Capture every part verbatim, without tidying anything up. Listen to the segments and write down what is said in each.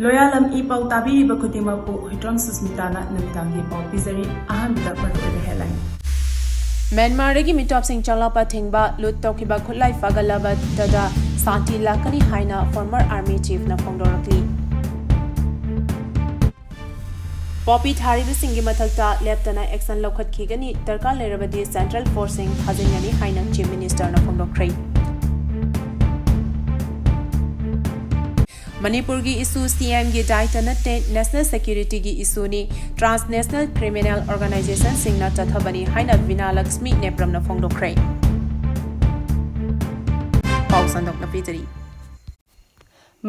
ꯂꯣꯌꯥꯂꯝ E ꯄꯥꯎ ꯇꯥꯕꯤꯔꯤꯕ ꯈꯨꯗꯤꯡꯃꯛꯄꯨ ꯍꯨꯏꯗ꯭ꯔꯣꯝ ꯁꯨꯁꯃꯤꯇꯥꯅ ꯅꯨꯃꯤꯗꯥꯡꯒꯤ ꯄꯥꯎ ꯄꯤꯖꯔꯤ꯫ ꯑꯍꯥꯟꯕꯗ ꯃꯔꯨꯑꯣꯏꯕ headline꯫ ꯃ꯭ꯌꯥꯟꯃꯥꯔꯗꯒꯤ ꯃꯤꯇꯣꯞꯁꯤꯡ ꯆꯪꯂꯛꯄ ꯊꯤꯡꯕ, ꯂꯨꯠ ꯇꯧꯈꯤꯕ ꯈꯨꯠꯂꯥꯏ ꯐꯥꯒꯠꯂꯕꯗ ꯁꯥꯟꯇꯤ ꯂꯥꯛꯀꯅꯤ ꯍꯥꯏꯅ former army chiefꯅ ꯐꯣꯡꯗꯣꯔꯛꯂꯤ꯫ ꯄꯣꯄꯤ ꯊꯥꯔꯤꯕꯁꯤꯡꯒꯤ ꯃꯊꯛꯇ ꯂꯦꯞꯇꯅ action ꯂꯧꯈꯠꯈꯤꯒꯅꯤ, ꯗꯔꯀꯥꯔ ꯂꯩꯔꯕꯗꯤ central forceꯁꯤꯡ ꯊꯥꯖꯤꯟꯒꯅꯤ ꯍꯥꯏꯅ chief ministerꯅ ꯐꯣꯡꯗꯣꯛꯈ꯭ꯔꯦ꯫ ꯃꯅꯤꯄꯨꯔꯒꯤ issue CMꯒꯤ ꯗꯥꯏꯇ ꯅꯠꯇꯦ, national securityꯒꯤ issueꯅꯤ, transnational criminal organizationꯁꯤꯡꯅ ꯆꯠꯊꯕꯅꯤ ꯍꯥꯏꯅ ꯕꯤꯅꯥ ꯂꯛꯁꯃꯤ ꯅꯦꯄ꯭ꯔꯝꯅ ꯐꯣꯡꯗꯣꯛꯈ꯭ꯔꯦ꯫ ꯄꯥꯎ ꯁꯟꯗꯣꯛꯅ ꯄꯤꯖꯔꯤ꯫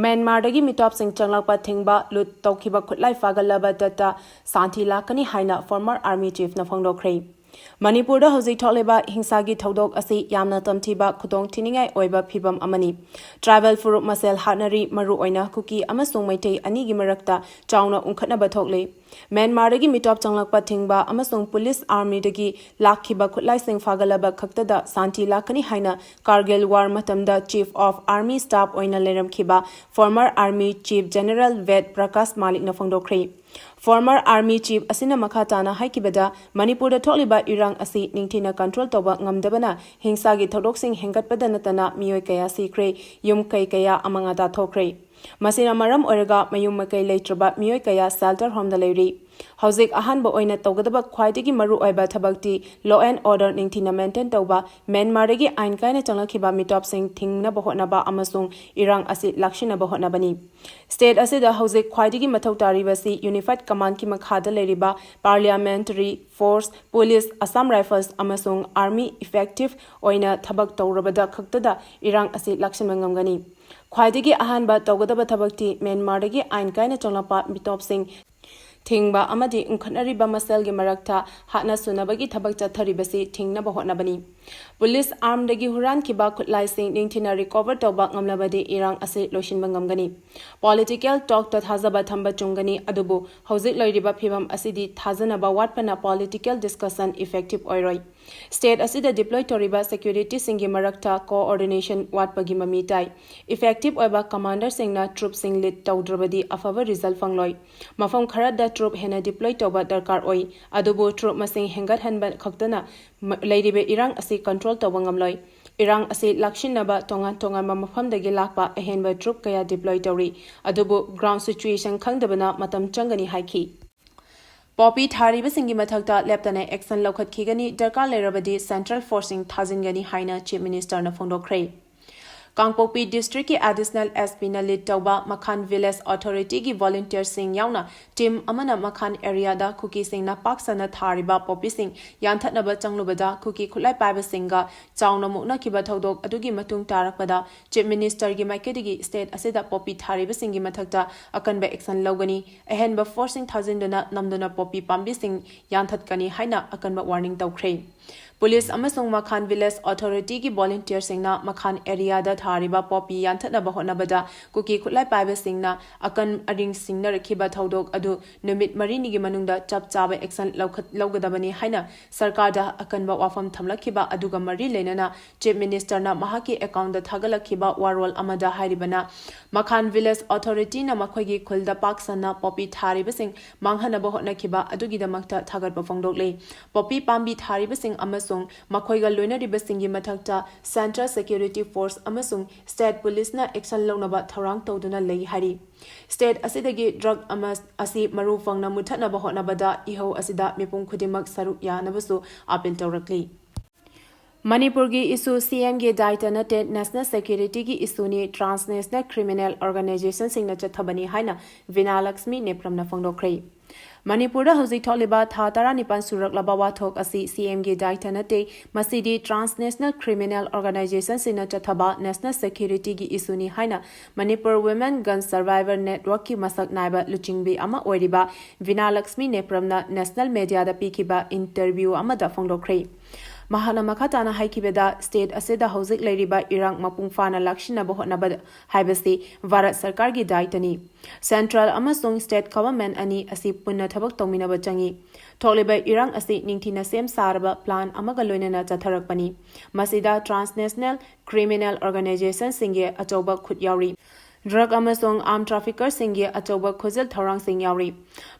ꯃ꯭ꯌꯥꯟꯃꯥꯔꯗꯒꯤ ꯃꯤꯇꯣꯞꯁꯤꯡ ꯆꯪꯂꯛꯄ ꯊꯤꯡꯕ, ꯂꯨꯠ ꯇꯧꯈꯤꯕ ꯈꯨꯠꯂꯥꯏ ꯐꯥꯒꯠꯂꯕꯗꯇ ꯁꯥꯟꯇꯤ ꯂꯥꯛꯀꯅꯤ ꯍꯥꯏꯅ former army chiefꯅ ꯐꯣꯡꯗꯣꯛꯈ꯭ꯔꯦ꯫ ꯃꯅꯤꯄꯨꯔꯗ ꯍꯧꯖꯤꯛ ꯊꯣꯛꯂꯤꯕ ꯍꯤꯡꯁꯥꯒꯤ ꯊꯧꯗꯣꯛ ꯑꯁꯤ ꯌꯥꯝꯅ ꯇꯝꯊꯤꯕ, ꯈꯨꯗꯣꯡ ꯊꯤꯅꯤꯡꯉꯥꯏ ꯑꯣꯏꯕ ꯐꯤꯚꯝ ꯑꯃꯅꯤ꯫ Tribal ꯐꯨꯔꯨꯞ ꯃꯁꯦꯜ ꯍꯥꯠꯅꯔꯤ, ꯃꯔꯨꯑꯣꯏꯅ ꯀꯨꯀꯤ ꯑꯃꯁꯨꯡ ꯃꯩꯇꯩ ꯑꯅꯤꯒꯤ ꯃꯔꯛꯇ ꯆꯥꯎꯅ ꯎꯪꯈꯠꯅꯕ ꯊꯣꯛꯂꯤ꯫ ꯃ꯭ꯌꯥꯟꯃꯥꯔꯗꯒꯤ ꯃꯤꯇꯣꯞ ꯆꯪꯂꯛꯄ ꯊꯤꯡꯕ ꯑꯃꯁꯨꯡ police armyꯗꯒꯤ ꯂꯥꯛꯈꯤꯕ ꯈꯨꯠꯂꯥꯏꯁꯤꯡ ꯐꯥꯒꯠꯂꯕ ꯈꯛꯇꯗ ꯁꯥꯟꯇꯤ ꯂꯥꯛꯀꯅꯤ ꯍꯥꯏꯅ Kargil war ꯃꯇꯝꯗ chief of army staff ꯑꯣꯏꯅ ꯂꯩꯔꯝꯈꯤꯕ former army chief general Ved Prakash Malikꯅ ꯐꯣꯡꯗꯣꯛꯈ꯭ꯔꯦ꯫ Former army chief ꯑꯁꯤꯅ ꯃꯈꯥ ꯇꯥꯅ ꯍꯥꯏꯈꯤꯕꯗ, ꯃꯅꯤꯄꯨꯔꯗ ꯊꯣꯛꯂꯤꯕ ꯏꯔꯥꯡ ꯑꯁꯤ ꯅꯤꯡꯊꯤꯅ control ꯇꯧꯕ ꯉꯝꯗꯕꯅ ꯍꯤꯡꯁꯥꯒꯤ ꯊꯧꯗꯣꯛꯁꯤꯡ ꯍꯦꯟꯒꯠꯄꯗ ꯅꯠꯇꯅ ꯃꯤꯑꯣꯏ ꯀꯌꯥ ꯁꯤꯈ꯭ꯔꯦ, ꯌꯨꯝ ꯀꯩ ꯀꯌꯥ ꯑꯃꯥꯡ ꯑꯇꯥ ꯊꯣꯛꯈ꯭ꯔꯦ꯫ ꯃꯁꯤꯅ ꯃꯔꯝ ꯑꯣꯏꯔꯒ ꯃꯌꯨꯝ ꯃꯀꯩ ꯂꯩꯇ꯭ꯔꯕ ꯃꯤꯑꯣꯏ ꯀꯌꯥ shelter homeꯗ ꯂꯩꯔꯤ꯫ ꯍꯧꯖꯤꯛ ꯑꯍꯥꯟꯕ ꯑꯣꯏꯅ ꯇꯧꯒꯗꯕ ꯈ꯭ꯋꯥꯏꯗꯒꯤ ꯃꯔꯨ ꯑꯣꯏꯕ ꯊꯕꯛꯇꯤ law and order ꯅꯤꯡꯊꯤꯅ maintain ꯇꯧꯕ, ꯃ꯭ꯌꯥꯟꯃꯥꯔꯗꯒꯤ ꯑꯥꯏꯟ ꯀꯥꯏꯅ ꯆꯪꯂꯛꯈꯤꯕ ꯃꯤꯇꯣꯞꯁꯤꯡ ꯊꯤꯡꯅꯕ ꯍꯣꯠꯅꯕ ꯑꯃꯁꯨꯡ ꯏꯔꯥꯡ ꯑꯁꯤ ꯂꯥꯛꯁꯤꯟꯅꯕ ꯍꯣꯠꯅꯕꯅꯤ꯫ State ꯑꯁꯤꯗ ꯍꯧꯖꯤꯛ ꯈ꯭ꯋꯥꯏꯗꯒꯤ ꯃꯊꯧ ꯇꯥꯔꯤꯕꯁꯤ Unified Commandꯀꯤ ꯃꯈꯥꯗ ꯂꯩꯔꯤꯕ parliamentary force, police, Assam Rifles ꯑꯃꯁꯨꯡ army effective ꯑꯣꯏꯅ ꯊꯕꯛ ꯇꯧꯔꯕꯗ ꯈꯛꯇꯗ ꯏꯔꯥꯡ ꯑꯁꯤ ꯂꯥꯛꯁꯤꯟꯕ ꯉꯝꯒꯅꯤ꯫ ꯈ꯭ꯋꯥꯏꯗꯒꯤ ꯑꯍꯥꯟꯕ ꯇꯧꯒꯗꯕ ꯊꯕꯛꯇꯤ ꯃ꯭ꯌꯥꯟꯃꯥꯔꯗꯒꯤ ꯑꯥꯏꯟ ꯀꯥꯏꯅ ꯆꯪꯂꯛꯄ ꯃꯤꯇꯣꯞꯁꯤꯡ ꯊꯤꯡꯕ ꯑꯃꯗꯤ ꯎꯪꯈꯠꯅꯔꯤꯕ ꯃꯁꯦꯜꯒꯤ ꯃꯔꯛꯇ ꯍꯥꯠꯅ ꯁꯨꯅꯕꯒꯤ ꯊꯕꯛ ꯆꯠꯊꯔꯤꯕꯁꯤ ꯊꯤꯡꯅꯕ ꯍꯣꯠꯅꯕꯅꯤ꯫ ꯄꯨꯂꯤꯁ ꯑꯥꯔꯝꯗꯒꯤ ꯍꯨꯔꯥꯟꯈꯤꯕ ꯈꯨꯠꯂꯥꯏꯁꯤꯡ ꯅꯤꯡꯊꯤꯅ ꯔꯤꯀꯣꯚꯔ ꯇꯧꯕ ꯉꯝꯂꯕꯗꯤ ꯏꯔꯥꯡ ꯑꯁꯤ ꯂꯣꯏꯁꯤꯟꯕ ꯉꯝꯒꯅꯤ꯫ ꯄꯣꯂꯤꯇꯤꯀꯦꯜ ꯇꯣꯛꯇ ꯊꯥꯖꯕ ꯊꯝꯕ ꯆꯨꯝꯒꯅꯤ, ꯑꯗꯨꯕꯨ ꯍꯧꯖꯤꯛ ꯂꯩꯔꯤꯕ ꯐꯤꯕꯝ ꯑꯁꯤꯗꯤ ꯊꯥꯖꯅꯕ ꯋꯥꯠꯄꯅ ꯄꯣꯂꯤꯇꯤꯀꯦꯜ ꯗꯤꯁꯀꯁꯟ ꯏꯐꯦꯛꯇꯤꯚ ꯑꯣꯏꯔꯣꯏ꯫ ꯁ꯭ꯇꯦꯠ ꯑꯁꯤꯗ ꯗꯤꯄ꯭ꯂꯣꯏ ꯇꯧꯔꯤꯕ ꯁꯦꯀ꯭ꯌꯨꯔꯤꯇꯤꯁꯤꯡꯒꯤ ꯃꯔꯛꯇ ꯀꯣꯑꯣꯔꯗꯤꯅꯦꯁꯟ ꯋꯥꯠꯄꯒꯤ ꯃꯃꯤ ꯇꯥꯏ꯫ ꯏꯐꯦꯛꯇꯤꯚ ꯑꯣꯏꯕ ꯀꯃꯥꯟꯗꯔꯁꯤꯡꯅ ꯇ꯭ꯔꯨꯞꯁꯤꯡ ꯂꯤꯗ ꯇꯧꯗ꯭ꯔꯕꯗꯤ ꯑꯐꯕ ꯔꯤꯖꯜ ꯐꯪꯂꯣꯏ꯫ ꯃꯐꯝ ꯈꯔꯗ ꯇ꯭ꯔꯨꯞ ꯍꯦꯟꯅ ꯗꯤꯄ꯭ꯂꯣꯏ ꯇꯧꯕ ꯗꯔꯀꯥꯔ ꯑꯣꯏ, ꯑꯗꯨꯕꯨ ꯇ꯭ꯔꯨꯞ ꯃꯁꯤꯡ ꯍꯦꯟꯒꯠꯍꯟꯕ ꯈꯛꯇꯅ ꯃ-, ꯂꯩꯔꯤꯕ ꯏꯔꯥꯡ ꯑꯁꯤ ꯀꯟꯇ꯭ꯔꯣꯜ ꯇꯧꯕ ꯉꯝꯂꯣꯏ꯫ ꯏꯔꯥꯡ ꯑꯁꯤ ꯂꯥꯛꯁꯤꯟꯅꯕ ꯇꯣꯉꯥꯟ ꯇꯣꯉꯥꯟꯕ ꯃꯐꯝꯗꯒꯤ ꯂꯥꯛꯄ ꯑꯍꯦꯟꯕ ꯇ꯭ꯔꯨꯞ ꯀꯌꯥ ꯗꯤꯄ꯭ꯂꯣꯏ ꯇꯧꯔꯤ, ꯑꯗꯨꯕꯨ ꯒ꯭ꯔꯥꯎꯟ ꯁꯤꯆꯨꯌꯦꯁꯟ ꯈꯪꯗꯕꯅ ꯃꯇꯝ ꯆꯪꯒꯅꯤ ꯍꯥꯏꯈꯤ꯫ ꯄꯣꯄꯤ ꯊꯥꯔꯤꯕꯁꯤꯡꯒꯤ ꯃꯊꯛꯇ ꯂꯦꯞꯇꯅ ꯑꯦꯛꯁꯟ ꯂꯧꯈꯠꯈꯤꯒꯅꯤ, ꯗꯔꯀꯥꯔ ꯂꯩꯔꯕꯗꯤ ꯁꯦꯟꯇ꯭ꯔꯦꯜ ꯐꯣꯔꯁꯁꯤꯡ ꯊꯥꯖꯤꯟꯒꯅꯤ ꯍꯥꯏꯅ ꯆꯤꯐ ꯃꯤꯅꯤꯁꯇꯔꯅ ꯐꯣꯡꯗꯣꯛꯈ꯭ꯔꯦ꯫ ꯀꯥꯡꯄꯣꯛꯄꯤ ꯗꯤꯁꯇ꯭ꯔꯤꯛꯀꯤ ꯑꯦꯗꯤꯁꯅꯦꯜ ꯑꯦꯁ ꯄꯤꯅ ꯂꯤꯗ ꯇꯧꯕ ꯃꯈꯥꯟ ꯚꯤꯂꯦꯖ ꯑꯣꯊꯣꯔꯤꯇꯤꯒꯤ ꯚꯣꯂꯨꯟꯇꯤꯌꯔꯁꯤꯡ ꯌꯥꯎꯅ ꯇꯤꯝ ꯑꯃꯅ ꯃꯈꯥꯟ ꯑꯦꯔꯤꯌꯥꯗ ꯀꯨꯀꯤꯁꯤꯡꯅ ꯄꯥꯛ ꯁꯟꯅ ꯊꯥꯔꯤꯕ ꯄꯣꯄꯤꯁꯤꯡ ꯌꯥꯟꯊꯠꯅꯕ ꯆꯪꯂꯨꯕꯗ ꯀꯨꯀꯤ ꯈꯨꯠꯂꯥꯏ ꯄꯥꯏꯕꯁꯤꯡꯒ ꯆꯥꯎꯅ ꯃꯨꯛꯅꯈꯤꯕ ꯊꯧꯗꯣꯛ ꯑꯗꯨꯒꯤ ꯃꯇꯨꯡ ꯇꯥꯔꯛꯄꯗ ꯆꯤꯐ ꯃꯤꯅꯤꯁꯇꯔꯒꯤ ꯃꯥꯏꯀꯩꯗꯒꯤ ꯁ꯭ꯇꯦꯠ ꯑꯁꯤꯗ ꯄꯣꯄꯤ ꯊꯥꯔꯤꯕꯁꯤꯡꯒꯤ ꯃꯊꯛꯇ ꯑꯀꯟꯕ ꯑꯦꯛꯁꯟ ꯂꯧꯒꯅꯤ, ꯑꯍꯦꯟꯕ ꯐꯣꯔꯁꯁꯤꯡ ꯊꯥꯖꯤꯟꯗꯨꯅ ꯅꯝꯗꯨꯅ ꯄꯣꯄꯤ ꯄꯥꯝꯕꯤꯁꯤꯡ ꯌꯥꯟꯊꯠꯀꯅꯤ ꯍꯥꯏꯅ ꯑꯀꯟꯕ ꯋꯥꯔꯅꯤꯡ ꯇꯧꯈ꯭ꯔꯦ꯫ ꯄꯨꯂꯤꯁ ꯑꯃꯁꯨꯡ ꯃꯈꯥꯟ ꯚꯤꯂꯦꯖ ꯑꯣꯊꯣꯔꯤꯇꯤꯒꯤ ꯚꯣꯂꯨꯟꯇꯤꯌꯔꯁꯤꯡꯅ ꯃꯈꯥꯟ ꯑꯦꯔꯤꯌꯥꯗ ꯊꯥꯔꯤꯕ ꯄꯣꯄꯤ ꯌꯥꯟꯊꯠꯅꯕ ꯍꯣꯠꯅꯕꯗ ꯀꯨꯀꯤ ꯈꯨꯠꯂꯥꯏ ꯄꯥꯏꯕꯁꯤꯡꯅ ꯑꯀꯟ ꯑꯔꯤꯡ ꯁꯤꯡꯅꯔꯛꯈꯤꯕ ꯊꯧꯗꯣꯛ ꯑꯗꯨ ꯅꯨꯃꯤꯠ ꯃꯔꯤꯅꯤꯒꯤ ꯃꯅꯨꯡꯗ ꯆꯞ ꯆꯥꯕ ꯑꯦꯛꯁꯟ ꯂꯧꯈꯠ-, ꯂꯧꯒꯗꯕꯅꯤ ꯍꯥꯏꯅ ꯁꯔꯀꯥꯔꯗ ꯑꯀꯟꯕ ꯋꯥꯐꯝ ꯊꯝꯂꯛꯈꯤꯕ ꯑꯗꯨꯒ ꯃꯔꯤ ꯂꯩꯅꯅ ꯆꯤꯐ ꯃꯤꯅꯤꯁꯇꯔꯅ ꯃꯍꯥꯛꯀꯤ ꯑꯦꯀꯥꯎꯟꯗ ꯊꯥꯒꯠꯂꯛꯈꯤꯕ ꯋꯥꯔꯣꯜ ꯑꯃꯗ ꯍꯥꯏꯔꯤꯕꯅ, ꯃꯈꯥꯟ ꯚꯤꯂꯦꯖ ꯑꯣꯊꯣꯔꯤꯇꯤꯅ ꯃꯈꯣꯏꯒꯤ ꯈꯨꯜꯗ ꯄꯥꯛ ꯁꯟꯅ ꯄꯣꯄꯤ ꯊꯥꯔꯤꯕꯁꯤꯡ ꯃꯥꯡꯍꯟꯅꯕ ꯍꯣꯠꯅꯈꯤꯕ ꯑꯗꯨꯒꯤꯗꯃꯛꯇ ꯊꯥꯒꯠꯄ ꯐꯣꯡꯗꯣꯛꯂꯤ꯫ ꯄꯣꯄꯤ ꯄꯥꯝꯕꯤ ꯊꯥꯔꯤꯕꯁꯤꯡ ꯑꯃꯁꯨꯡ ꯃꯈꯣꯏꯒ ꯂꯣꯏꯅꯔꯤꯕꯁꯤꯡꯒꯤ ꯃꯊꯛꯇ ꯁꯦꯟꯇ꯭ꯔꯦꯜ ꯁꯦꯀ꯭ꯌꯨꯔꯤꯇꯤ ꯐꯣꯔꯁ ꯑꯃꯁꯨꯡ ꯁ꯭ꯇꯦꯠ ꯄꯨꯂꯤꯁꯅ ꯑꯦꯛꯁꯟ ꯂꯧꯅꯕ ꯊꯧꯔꯥꯡ ꯇꯧꯗꯨꯅ ꯂꯩ ꯍꯥꯏꯔꯤ꯫ ꯁ꯭ꯇꯦꯠ ꯑꯁꯤꯗꯒꯤ ꯗ꯭ꯔꯒ ꯑꯃ ꯑꯁꯤ ꯃꯔꯨ ꯐꯪꯅ ꯃꯨꯠꯊꯠꯅꯕ ꯍꯣꯠꯅꯕꯗ ꯏꯍꯧ ꯑꯁꯤꯗ ꯃꯤꯄꯨꯝ ꯈꯨꯗꯤꯡꯃꯛ ꯁꯔꯨꯛ ꯌꯥꯅꯕꯁꯨ ꯑꯥꯄꯤꯜ ꯇꯧꯔꯛꯂꯤ꯫ ꯃꯅꯤꯄꯨꯔꯒꯤ ꯏꯁꯨ ꯁꯤꯑꯦꯝꯒꯤ ꯗꯥꯏꯇ ꯅꯠꯇꯦ, ꯅꯦꯁꯅꯦꯜ ꯁꯦꯀ꯭ꯌꯨꯔꯤꯇꯤꯒꯤ ꯏꯁꯨꯅꯤ, ꯇ꯭ꯔꯥꯟꯁꯅꯦꯁꯅꯦꯜ ꯀ꯭ꯔꯤꯃꯤꯅꯦꯜ ꯑꯣꯔꯒꯅꯥꯏꯖꯦꯁꯟꯁꯤꯡꯅ ꯆꯠꯊꯕꯅꯤ ꯍꯥꯏꯅ ꯕꯤꯅꯥ ꯂꯛꯁꯃꯤ ꯅꯦꯄ꯭ꯔꯝꯅ ꯐꯣꯡꯗꯣꯛꯈ꯭ꯔꯦ꯫ ꯃꯅꯤꯄꯨꯔꯗ ꯍꯧꯖꯤꯛ ꯊꯣꯛꯂꯤꯕ ꯊꯥ ꯇꯔꯥꯅꯤꯄꯥꯟ ꯁꯨꯔꯛꯂꯕ ꯋꯥꯊꯣꯛ ꯑꯁꯤ ꯁꯤꯑꯦꯝꯒꯤ ꯗꯥꯏꯇ ꯅꯠꯇꯦ, ꯃꯁꯤꯗꯤ ꯇ꯭ꯔꯥꯟꯁꯅꯦꯁꯅꯦꯜ ꯀ꯭ꯔꯤꯃꯤꯅꯦꯜ ꯑꯣꯔꯒꯅꯥꯏꯖꯦꯁꯟꯁꯤꯡꯅ ꯆꯠꯊꯕ ꯅꯦꯁꯅꯦꯜ ꯁꯦꯀ꯭ꯌꯨꯔꯤꯇꯤꯒꯤ ꯏꯁꯨꯅꯤ ꯍꯥꯏꯅ ꯃꯅꯤꯄꯨꯔ ꯋꯨꯃꯦꯟ ꯒꯟ ꯁꯔꯚꯥꯏꯚꯔ ꯅꯦꯠꯋꯔꯛꯀꯤ ꯃꯁꯛ ꯅꯥꯏꯕ ꯂꯨꯆꯤꯡꯕꯤ ꯑꯃ ꯑꯣꯏꯔꯤꯕ ꯕꯤꯅꯥ ꯂꯛꯁꯃꯤ ꯅꯦꯄ꯭ꯔꯝꯅ ꯅꯦꯁꯅꯦꯜ ꯃꯦꯗꯤꯌꯥꯗ ꯄꯤꯈꯤꯕ ꯏꯟꯇꯔꯚ꯭ꯌꯨ ꯑꯃꯗ ꯐꯣꯡꯗꯣꯛꯈ꯭ꯔꯦ꯫ ꯃꯍꯥꯛꯅ ꯃꯈꯥ ꯇꯥꯅ ꯍꯥꯏꯈꯤꯕꯗ, state ꯑꯁꯤꯗ ꯍꯧꯖꯤꯛ ꯂꯩꯔꯤꯕ ꯏꯔꯥꯡ ꯃꯄꯨꯡ ꯐꯥꯅ ꯂꯥꯛꯁꯤꯟꯅꯕ ꯍꯣꯠꯅꯕ ꯍꯥꯏꯕꯁꯤ ꯚꯥꯔꯠ ꯁꯔꯀꯥꯔꯒꯤ ꯗꯥꯏꯇꯅꯤ꯫ Central ꯑꯃꯁꯨꯡ state government ꯑꯅꯤ ꯑꯁꯤ ꯄꯨꯟꯅ ꯊꯕꯛ ꯇꯧꯃꯤꯟꯅꯕ ꯆꯪꯏ꯫ ꯊꯣꯛꯂꯤꯕ ꯏꯔꯥꯡ ꯑꯁꯤ ꯅꯤꯡꯊꯤꯅ ꯁꯦꯝ ꯁꯥꯔꯕ plan ꯑꯃꯒ ꯂꯣꯏꯅꯅ ꯆꯠꯊꯔꯛꯄꯅꯤ꯫ ꯃꯁꯤꯗ transnational criminal organizationꯁꯤꯡꯒꯤ ꯑꯆꯧꯕ ꯈꯨꯠ ꯌꯥꯎꯔꯤ꯫ Drug ꯑꯃꯁꯨꯡ arm traffickerꯁꯤꯡꯒꯤ ꯑꯆꯧꯕ ꯈꯨꯖꯤꯜ ꯊꯧꯔꯥꯡꯁꯤꯡ ꯌꯥꯎꯔꯤ꯫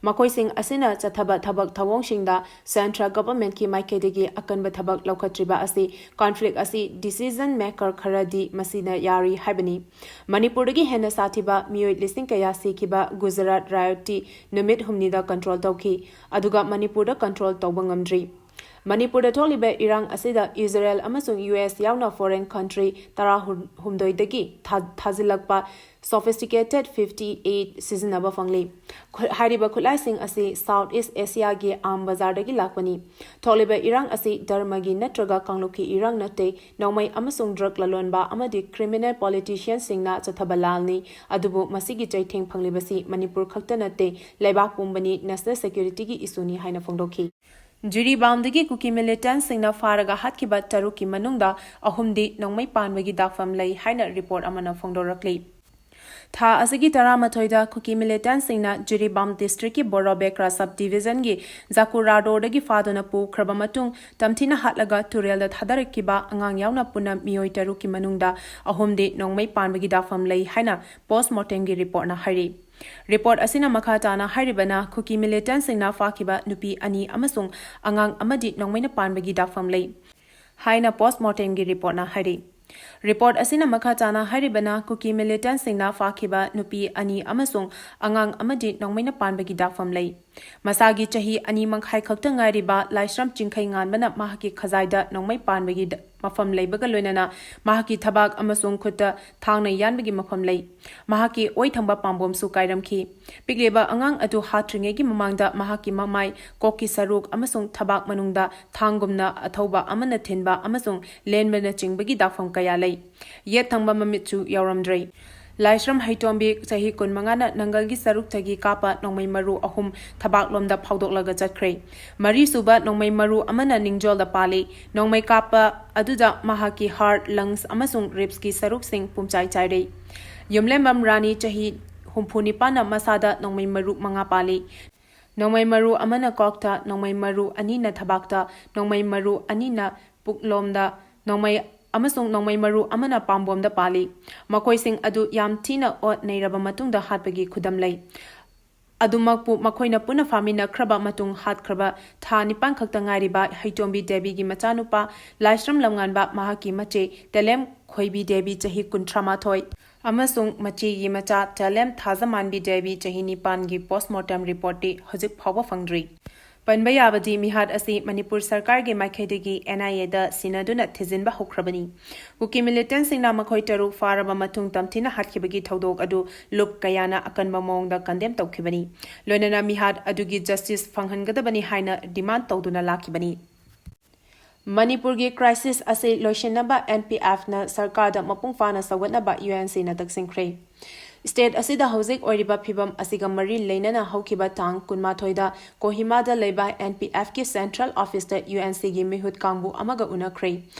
ꯃꯈꯣꯏꯁꯤꯡ ꯑꯁꯤꯅ ꯆꯠꯊꯕ ꯊꯕꯛ ꯊꯧꯑꯣꯡꯁꯤꯡꯗ central governmentꯀꯤ ꯃꯥꯏꯀꯩꯗꯒꯤ ꯑꯀꯟꯕ ꯊꯕꯛ ꯂꯧꯈꯠꯇ꯭ꯔꯤꯕ ꯑꯁꯤ conflict ꯑꯁꯤ decision maker ꯈꯔꯗꯤ ꯃꯁꯤꯅ ꯌꯥꯔꯤ ꯍꯥꯏꯕꯅꯤ꯫ ꯃꯅꯤꯄꯨꯔꯗꯒꯤ ꯍꯦꯟꯅ ꯁꯥꯊꯤꯕ ꯃꯤꯑꯣꯏ ꯂꯤꯁꯤꯡ ꯀꯌꯥ ꯁꯤꯈꯤꯕ Gujarat riotꯇꯤ ꯅꯨꯃꯤꯠ ꯍꯨꯝꯅꯤꯗ control ꯇꯧꯈꯤ, ꯑꯗꯨꯒ ꯃꯅꯤꯄꯨꯔꯗ control ꯇꯧꯕ ꯉꯝꯗ꯭ꯔꯤ꯫ ꯃꯅꯤꯄꯨꯔꯗ ꯊꯣꯛꯂꯤꯕ ꯏꯔꯥꯡ ꯑꯁꯤꯗ Israel ꯑꯃꯁꯨꯡ U S ꯌꯥꯎꯅ foreign country ꯇꯔꯥꯍꯨꯝꯗꯣꯏꯗꯒꯤ ꯊꯥ-, ꯊꯥꯖꯤꯜꯂꯛꯄ sophisticated fifty eight ꯁꯤꯖꯤꯟꯅꯕ ꯐꯪꯂꯤ꯫ ꯈꯨ-, ꯍꯥꯏꯔꯤꯕ ꯈꯨꯠꯂꯥꯏꯁꯤꯡ ꯑꯁꯤ South East Asiaꯒꯤ arms bazaarꯗꯒꯤ ꯂꯥꯛꯄꯅꯤ꯫ ꯊꯣꯛꯂꯤꯕ ꯏꯔꯥꯡ ꯑꯁꯤ ꯙꯔꯃꯒꯤ ꯅꯠꯇ꯭ꯔꯒ ꯀꯥꯡꯂꯨꯞꯀꯤ ꯏꯔꯥꯡ ꯅꯠꯇꯦ, ꯅꯣꯡꯃꯩ ꯑꯃꯁꯨꯡ drug ꯂꯂꯣꯟꯕ ꯑꯃꯗꯤ criminal politicianꯁꯤꯡꯅ ꯆꯠꯊꯕ ꯂꯥꯜꯅꯤ꯫ ꯑꯗꯨꯕꯨ ꯃꯁꯤꯒꯤ ꯆꯩꯊꯦꯡ ꯐꯪꯂꯤꯕꯁꯤ ꯃꯅꯤꯄꯨꯔ ꯈꯛꯇ ꯅꯠꯇꯦ, ꯂꯩꯕꯥꯛ ꯄꯨꯝꯕꯅꯤ, national securityꯒꯤ issueꯅꯤ ꯍꯥꯏꯅ ꯐꯣꯡꯗꯣꯛꯈꯤ꯫ ꯖꯤꯔꯤꯕꯥꯝꯗꯒꯤ ꯀꯨꯀꯤ militantꯁꯤꯡꯅ ꯐꯥꯔꯒ ꯍꯥꯠꯈꯤꯕ ꯇꯔꯨꯛꯀꯤ ꯃꯅꯨꯡꯗ ꯑꯍꯨꯝꯗꯤ ꯅꯣꯡꯃꯩ ꯄꯥꯟꯕꯒꯤ ꯗꯥꯛꯐꯝ ꯂꯩ ꯍꯥꯏꯅ report ꯑꯃꯅ ꯐꯣꯡꯗꯣꯔꯛꯂꯤ꯫ ꯊꯥ ꯑꯁꯤꯒꯤ ꯇꯔꯥꯃꯥꯊꯣꯏꯗ ꯀꯨꯀꯤ militantꯁꯤꯡꯅ ꯖꯤꯔꯤꯕꯥꯝ districtꯀꯤ ꯕꯣꯔꯣꯕꯦꯀ꯭ꯔꯥ sub divisionꯒꯤ ꯖꯥꯀꯨꯔꯥꯗꯣꯔꯗꯒꯤ ꯐꯥꯗꯨꯅ ꯄꯨꯈ꯭ꯔꯕ ꯃꯇꯨꯡ, ꯇꯝꯊꯤꯅ ꯍꯥꯠꯂꯒ ꯇꯨꯔꯦꯜꯗ ꯊꯥꯗꯔꯛꯈꯤꯕ ꯑꯉꯥꯡ ꯌꯥꯎꯅ ꯄꯨꯟꯅ ꯃꯤꯑꯣꯏ ꯇꯔꯨꯛꯀꯤ ꯃꯅꯨꯡꯗ ꯑꯍꯨꯝꯗꯤ ꯅꯣꯡꯃꯩ ꯄꯥꯟꯕꯒꯤ ꯗꯥꯛꯐꯝ ꯂꯩ ꯍꯥꯏꯅ post mortemꯒꯤ reportꯅ ꯍꯥꯏꯔꯤ꯫ Report ꯑꯁꯤꯅ ꯃꯈꯥ ꯇꯥꯅ ꯍꯥꯏꯔꯤꯕꯅ, ꯀꯨꯀꯤ militantꯁꯤꯡꯅ ꯐꯥꯈꯤꯕ ꯅꯨꯄꯤ ꯑꯅꯤ ꯑꯃꯁꯨꯡ ꯑꯉꯥꯡ ꯑꯃꯗꯤ ꯅꯣꯡꯃꯩꯅ ꯄꯥꯟꯕꯒꯤ ꯗꯥꯛꯐꯝ ꯂꯩ ꯍꯥꯏꯅ post mortemꯒꯤ reportꯅ ꯍꯥꯏꯔꯤ꯫ Report ꯑꯁꯤꯅ ꯃꯈꯥ ꯇꯥꯅ ꯍꯥꯏꯔꯤꯕꯅ, ꯀꯨꯀꯤ militantꯁꯤꯡꯅ ꯐꯥꯈꯤꯕ ꯅꯨꯄꯤ ꯑꯅꯤ ꯑꯃꯁꯨꯡ ꯑꯉꯥꯡ ꯑꯃꯗꯤ ꯅꯣꯡꯃꯩꯅ ꯄꯥꯟꯕꯒꯤ ꯗꯥꯛꯐꯝ ꯂꯩ꯫ ꯃꯁꯥꯒꯤ ꯆꯍꯤ ꯑꯅꯤ ꯃꯈꯥꯏ ꯈꯛꯇ ꯉꯥꯏꯔꯤꯕ ꯂꯥꯏꯁ꯭ꯔꯝ ꯆꯤꯡꯈꯩ ꯉꯥꯟꯕꯅ ꯃꯍꯥꯛꯀꯤ ꯈꯖꯥꯏꯗ ꯅꯣꯡꯃꯩ ꯄꯥꯟꯕꯒꯤ ꯗ-, ꯃꯐꯝ ꯂꯩꯕꯒ ꯂꯣꯏꯅꯅ ꯃꯍꯥꯛꯀꯤ ꯊꯕꯥꯛ ꯑꯃꯁꯨꯡ ꯈꯨꯠꯇ ꯊꯥꯡꯅ ꯌꯥꯟꯕꯒꯤ ꯃꯐꯝ ꯂꯩ꯫ ꯃꯍꯥꯛꯀꯤ ꯑꯣꯏ ꯊꯪꯕ ꯄꯥꯝꯕꯣꯝꯁꯨ ꯀꯥꯏꯔꯝꯈꯤ꯫ ꯄꯤꯛꯂꯤꯕ ꯑꯉꯥꯡ ꯑꯗꯨ ꯍꯥꯠꯇ꯭ꯔꯤꯉꯩꯒꯤ ꯃꯃꯥꯡꯗ ꯃꯍꯥꯛꯀꯤ ꯃꯃꯥꯏ, ꯀꯣꯛꯀꯤ ꯁꯔꯨꯛ ꯑꯃꯁꯨꯡ ꯊꯕꯥꯛ ꯃꯅꯨꯡꯗ ꯊꯥꯡꯒꯨꯝꯅ ꯑꯊꯧꯕ ꯑꯃꯅ ꯊꯤꯟꯕ ꯑꯃꯁꯨꯡ ꯂꯦꯟꯕꯅꯆꯤꯡꯕꯒꯤ ꯗꯥꯛꯐꯝ ꯀꯌꯥ ꯂꯩ꯫ ꯌꯦꯠ ꯊꯪꯕ ꯃꯃꯤꯠꯁꯨ ꯌꯥꯎꯔꯝꯗ꯭ꯔꯦ꯫ ꯂꯥꯏꯁ꯭ꯔꯝ ꯍꯩꯇꯣꯝꯕꯤ, ꯆꯍꯤ ꯀꯨꯟꯃꯉꯥꯅ ꯅꯪꯒꯜꯒꯤ ꯁꯔꯨꯛꯇꯒꯤ ꯀꯥꯞꯄ ꯅꯣꯡꯃꯩ ꯃꯔꯨ ꯑꯍꯨꯝ ꯊꯕꯥꯛꯂꯣꯝꯗ ꯐꯥꯎꯗꯣꯛꯂꯒ ꯆꯠꯈ꯭ꯔꯦ꯫ ꯃꯔꯤꯁꯨꯕ ꯅꯣꯡꯃꯩ ꯃꯔꯨ ꯑꯃꯅ ꯅꯤꯡꯖꯣꯜꯗ ꯄꯥꯜꯂꯤ꯫ ꯅꯣꯡꯃꯩ ꯀꯥꯞꯄ ꯑꯗꯨꯗ ꯃꯍꯥꯛꯀꯤ heart, lungs ꯑꯃꯁꯨꯡ ribsꯀꯤ ꯁꯔꯨꯛꯁꯤꯡ ꯄꯨꯝꯆꯥꯏ ꯆꯥꯏꯔꯦ꯫ ꯌꯨꯝꯂꯦꯝꯕꯝ ꯔꯥꯅꯤ, ꯆꯍꯤ ꯍꯨꯝꯐꯨ ꯅꯤꯄꯥꯟꯅ ꯃꯁꯥꯗ ꯅꯣꯡꯃꯩ ꯃꯔꯨ ꯃꯉꯥ ꯄꯥꯜꯂꯤ꯫ ꯅꯣꯡꯃꯩ ꯃꯔꯨ ꯑꯃꯅ ꯀꯣꯛꯇ, ꯅꯣꯡꯃꯩ ꯃꯔꯨ ꯑꯅꯤꯅ ꯊꯕꯥꯛꯇ, ꯅꯣꯡꯃꯩ ꯃꯔꯨ ꯑꯅꯤꯅ ꯄꯨꯛꯂꯣꯝꯗ, ꯅꯣꯡꯃꯩ ꯑꯃꯁꯨꯡ ꯅꯣꯡꯃꯩ ꯃꯔꯨ ꯑꯃꯅ ꯄꯥꯝꯕꯣꯝꯗ ꯄꯥꯜꯂꯤ꯫ ꯃꯈꯣꯏꯁꯤꯡ ꯑꯗꯨ ꯌꯥꯝ ꯊꯤꯅ ꯑꯣꯠ ꯅꯩꯔꯕ ꯃꯇꯨꯡꯗ ꯍꯥꯠꯄꯒꯤ ꯈꯨꯗꯝ ꯂꯩ꯫ ꯑꯗꯨꯃꯛꯄꯨ, ꯃꯈꯣꯏꯅ ꯄꯨꯟꯅ ꯐꯥꯃꯤꯟꯅꯈ꯭ꯔꯕ ꯃꯇꯨꯡ ꯍꯥꯠꯈ꯭ꯔꯕ ꯊꯥ ꯅꯤꯄꯥꯟ ꯈꯛꯇ ꯉꯥꯏꯔꯤꯕ ꯍꯩꯇꯣꯝꯕꯤ ꯗꯦꯕꯤꯒꯤ ꯃꯆꯥꯅꯨꯄꯥ ꯂꯥꯏꯁ꯭ꯔꯝ ꯂꯝꯉꯥꯟꯕ, ꯃꯍꯥꯛꯀꯤ ꯃꯆꯦ ꯇꯦꯂꯦꯝ ꯈꯣꯏꯕꯤ ꯗꯦꯕꯤ, ꯆꯍꯤ ꯀꯨꯟꯊ꯭ꯔꯥ ꯃꯥꯊꯣꯏ, ꯑꯃꯁꯨꯡ ꯃꯆꯦꯒꯤ ꯃꯆꯥ ꯇꯦꯂꯦꯝ ꯊꯥꯖꯃꯥꯟꯕꯤ ꯗꯦꯕꯤ, ꯆꯍꯤ ꯅꯤꯄꯥꯟꯒꯤ post mortem reportꯇꯤ ꯍꯧꯖꯤꯛ ꯐꯥꯎꯕ ꯐꯪꯗ꯭ꯔꯤ꯫ ꯄꯟꯕ ꯌꯥꯕꯗꯤ, ꯃꯤꯍꯥꯠ ꯑꯁꯤ ꯃꯅꯤꯄꯨꯔ ꯁꯔꯀꯥꯔꯒꯤ ꯃꯥꯏꯀꯩꯗꯒꯤ NIAꯗ ꯁꯤꯟꯅꯗꯨꯅ ꯊꯤꯖꯤꯟꯕ ꯍꯧꯈ꯭ꯔꯕꯅꯤ꯫ ꯀꯨꯀꯤ militantꯁꯤꯡꯅ ꯃꯈꯣꯏ ꯇꯔꯨꯛ ꯐꯥꯔꯕ ꯃꯇꯨꯡ ꯇꯝꯊꯤꯅ ꯍꯥꯠꯈꯤꯕꯒꯤ ꯊꯧꯗꯣꯛ ꯑꯗꯨ ꯂꯨꯞ ꯀꯌꯥꯅ ꯑꯀꯟꯕ ꯃꯑꯣꯡꯗ condemn ꯇꯧꯈꯤꯕꯅꯤ꯫ ꯂꯣꯏꯅꯅ ꯃꯤꯍꯥꯠ ꯑꯗꯨꯒꯤ justice ꯐꯪꯍꯟꯒꯗꯕꯅꯤ ꯍꯥꯏꯅ demand ꯇꯧꯗꯨꯅ ꯂꯥꯛꯈꯤꯕꯅꯤ꯫ ꯃꯅꯤꯄꯨꯔꯒꯤ crisis ꯑꯁꯤ ꯂꯣꯏꯁꯤꯟꯅꯕ NPFꯅ ꯁꯔꯀꯥꯔꯗ ꯃꯄꯨꯡ ꯐꯥꯅ ꯁꯧꯒꯠꯅꯕ UNCꯅ ꯇꯛꯁꯤꯟꯈ꯭ꯔꯦ꯫ State ꯑꯁꯤꯗ ꯍꯧꯖꯤꯛ ꯑꯣꯏꯔꯤꯕ ꯐꯤꯕꯝ ꯑꯁꯤꯒ ꯃꯔꯤ ꯂꯩꯅꯅ ꯍꯧꯈꯤꯕ ꯇꯥꯡ ꯀꯨꯟꯃꯥꯊꯣꯏꯗ ꯀꯣꯍꯤꯃꯥꯗ ꯂꯩꯕ NPFꯀꯤ central officeꯇ UNCꯒꯤ ꯃꯤꯍꯨꯠ ꯀꯥꯡꯕꯨ ꯑꯃꯒ ꯎꯅꯈ꯭ꯔꯦ꯫